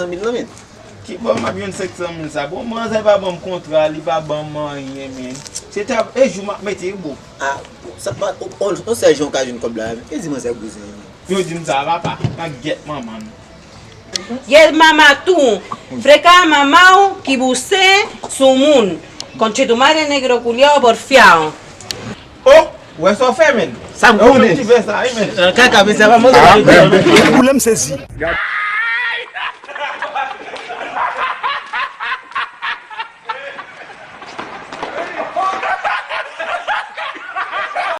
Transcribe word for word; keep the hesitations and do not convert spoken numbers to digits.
San mil nan men. Ki bò m ap jwenn senk san mil sa? Bon, manzè pa ban m kontra, li pa ban m anyen, men. Se ta, e jou m ap mete, wi, bro. Ah, sa pa, on, on, on sèl jan w ka jwenn kòb la, men. E di manzè bouzen, men. Yo di m sa, papa, nan gyèt manman m. Ye mama tou, freka mama w ki bouse sou moun. Conche tu madre negro culiao porfiao. Oh, wè sa w fè, men. Sa m konnen. Ti fè sa, wi, men. Kaka, men sa pa manzè. Koulè m sezi.